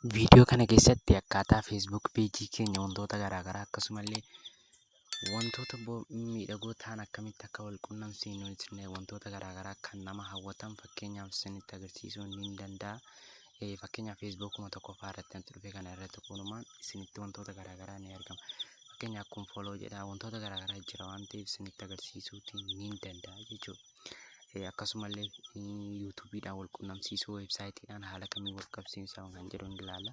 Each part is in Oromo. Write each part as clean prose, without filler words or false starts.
Viidiyoo kana keessatti akkaataa Facebook page keenya wantoota garaagaraa akkasumallee wantoota miidhagoo ta'an akkamitti akka wal quunnamsiisnu wantoota garaagaraa kan nama hawwatan fakkeenyaaf isinitti agarsiisuu ni danda'a. Fakkeenyaaf Facebookuma tokkoffaa irratti wanti dhufe kana irratti kunumaan isinitti wantoota garaagaraa ni argama. Fakkeenyaaf kun follow jedha, wantoota garaagaraa jira waan ta'eef isinitti agarsiisuutiin ni danda'a jechuudha. Akkasumallee YouTubeiidhaan wal quunnamsiisuu, websiteiidhaan haala kamiin wal qabsiisaa kan jedhu ni ilaalla.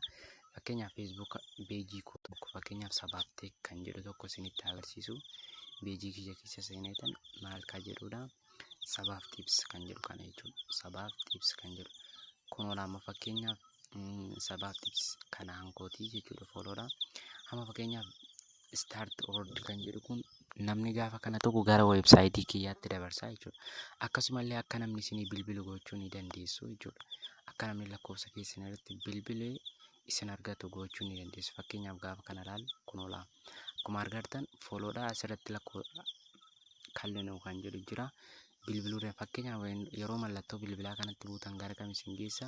Fakkeenyaaf Facebook page koo tokko, fakkeenyaaf Sabaaf Tech kan jedhu tokko isinitti agarsiisu. Page kiyya keessa seeneetan maal ka jedhudha. Sabaaf Tips kan jedhu kana jechuudha. Sabaaf Tips kan jedhu. Kun amma fakkeenyaaf Sabaaf Tips kana hankootii jechuudha, followdha. Amma fakkeenyaaf start order kan jedhu kun namni gaafa kana tokko gara website kiyyaatti dabarsaa jechuudha. Akkasumallee akka namni isinii bilbilu gochuu ni dandeessu jechuudha. Akka namni lakkoofsa keessan irratti bilbilee isin argatu gochuu ni dandeessu. Fakkeenyaaf gaafa kana ilaallu kun olaa. Akkuma argartan followdha, asirratti lakkoo kallinuu kan jedhu jira. Bilbiluu, fakkeenyaaf yeroo mallattoo bilbilaa kanatti buutan gara kam isin geessa?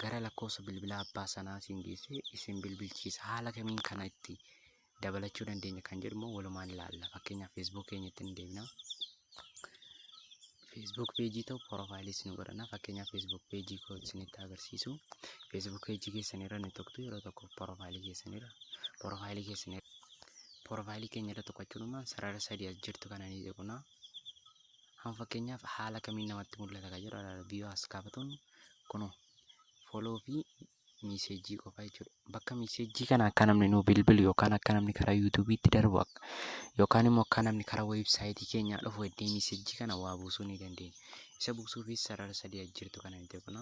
Gara lakkoofsa bilbilaa abbaa sanaa isin geessee isin bilbilchiisa. Haala kamiin kana itti dabalachuu dandeenya kan jedhu immoo walumaan ilaalla. Fakkeenyaaf Facebook keenyatti ni deemna. Facebook page ta'u profile isin godhanna. Fakkeenyaaf Facebook page koo isinitti agarsiisu. Facebook page keessan irra ni tuqxu yeroo tokko profile keessan irra. Profile keessan irra. Profile keenya irra tuqachuudhumaan sarara sadii as jirtu kana ni tuqna. Amma fakkeenyaaf haala kamiin namatti mul'ata kan jedhu view as gaafatuun kunoo follow fi message qofa jechuudha. Bakka message kana akka namni nuu bilbilu yookaan akka namni karaa YouTubeiitti darbu yookaan immoo akka namni karaa website keenyaa dhufu iddoo message kana waa buusuu ni dandeenya. Isa buusuufis sarara sadii as jirtu kana ni tuqna.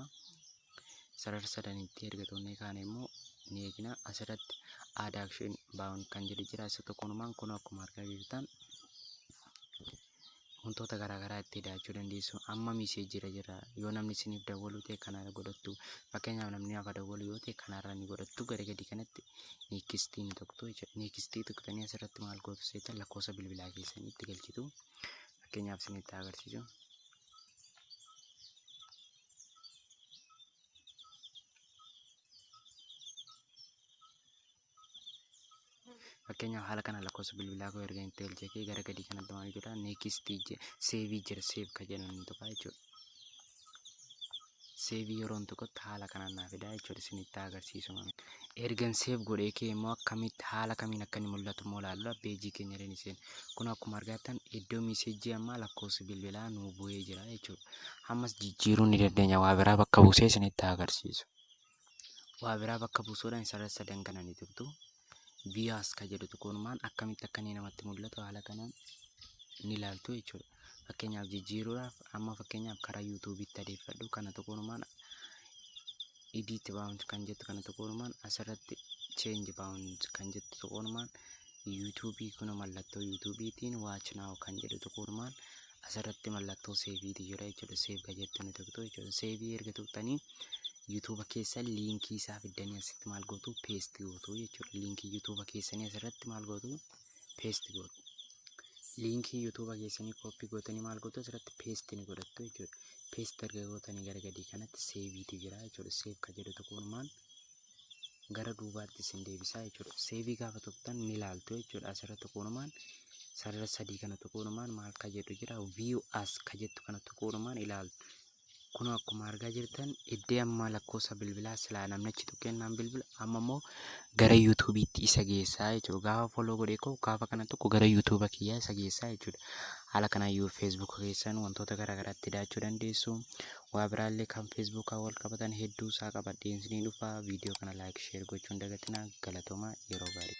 Sarara sadanitti erga tuqnee kaane immoo ni eegna. Asirratti add action button kan jedhu jira. Isa tokkonumaan kun akkuma argaa jirtan wantoota garaagaraa itti hidhachuu dandeessu. Amma messageiirra jira. Yoo namni isiniif dawwalu ta'e kana godhattu. Fakkeenyaaf namni hafa dawwalu yoo ta'e kanarra ni godhattu. Gara gadii kanatti next ni tuqxu jechuudha. Next tuqxanii asirratti maal gootu seetan? Lakkoofsa bilbilaa keessanii itti galchitu. Fakkeenyaaf isinitti agarsiisu. Fakkeenyaaf haala kana lakkoofsa bilbilaa koo erga itti galchee gara gadii kanatti maal jedha? Next, save jira, save ka jedhu ni tuqa jechuudha. Save yeroo tuqutti haala kanaan naa fida jechuudha, isinitti agarsiisu. Ergan save godhee kee immoo akkamitti haala kamiin akka inni mul'atu immoo ilaalla. Page keenya irra ni seena. Kun akkuma argattan iddoo message ammaa lakkoofsi bilbilaa nuu bu'ee jira jechuudha. Ammas jijjiiruu ni dandeenya, waa biraa bakka buusee isinitti agarsiisu. Waa biraa bakka buusuudhaan sarara sadan kana ni tuqxu. View as ka jedhu tuquunumaan akkamitti akka inni namatti mul'atu haala kanaan ni ilaaltu jechuudha. Fakkeenyaaf jijjiiruudhaaf amma fakkeenyaaf karaa YouTubeiitti adeeffadhu kana tuquunumaan edit button kan jettu kana tuquunumaan asirratti change button kan jettu tuquunumaan YouTube kun mallattoo YouTubeiitiin watch now kan jedhu tuquunumaan asirratti mallattoo saveiitu jira jechuudha. Save ka jettu ni tuqxu jechuudha. Save erga tuqxanii YouTube keessan link isaa fiddanii asitti maal gootu? Paste gootu jechuudha. Link YouTube keessanii asirratti maal gootu? Paste gootu. Link YouTube keessanii copy gootanii maal gootu? Asirratti paste ni godhattu jechuudha. Paste erga gootanii gara gadii kanatti saveiitu jira jechuudha. Save ka jedhu tuquunumaan gara duubaatti isin deebisaa jechuudha. Save gaafa tuqxan ni ilaaltu jechuudha. Asirra tuquunumaan sarara sadii kana tuquunumaan maal ka jedhu jira? View as ka jettu kana tuquunumaan ilaaltu. Kun akkuma argaa jirtan iddoo amma lakkoofsa bilbilaa silaa namni achi tuqeennaan bilbila, amma immoo gara YouTubeiitti isa geessaa jechuudha. Gaafa follow godhee koo gaafa kana tokko gara YouTube kiyyaa isa geessaa jechuudha. Haala kanaan yoo Facebook keessan wantoota garaagaraatti hidhachuu dandeessu. Waa biraallee kan Facebookaa wal qabatan hedduu isaa qabadhee isinii dhufa. Viidiyoo kana like, share gochuun dagatinaa. Galatooma, yeroo gaarii.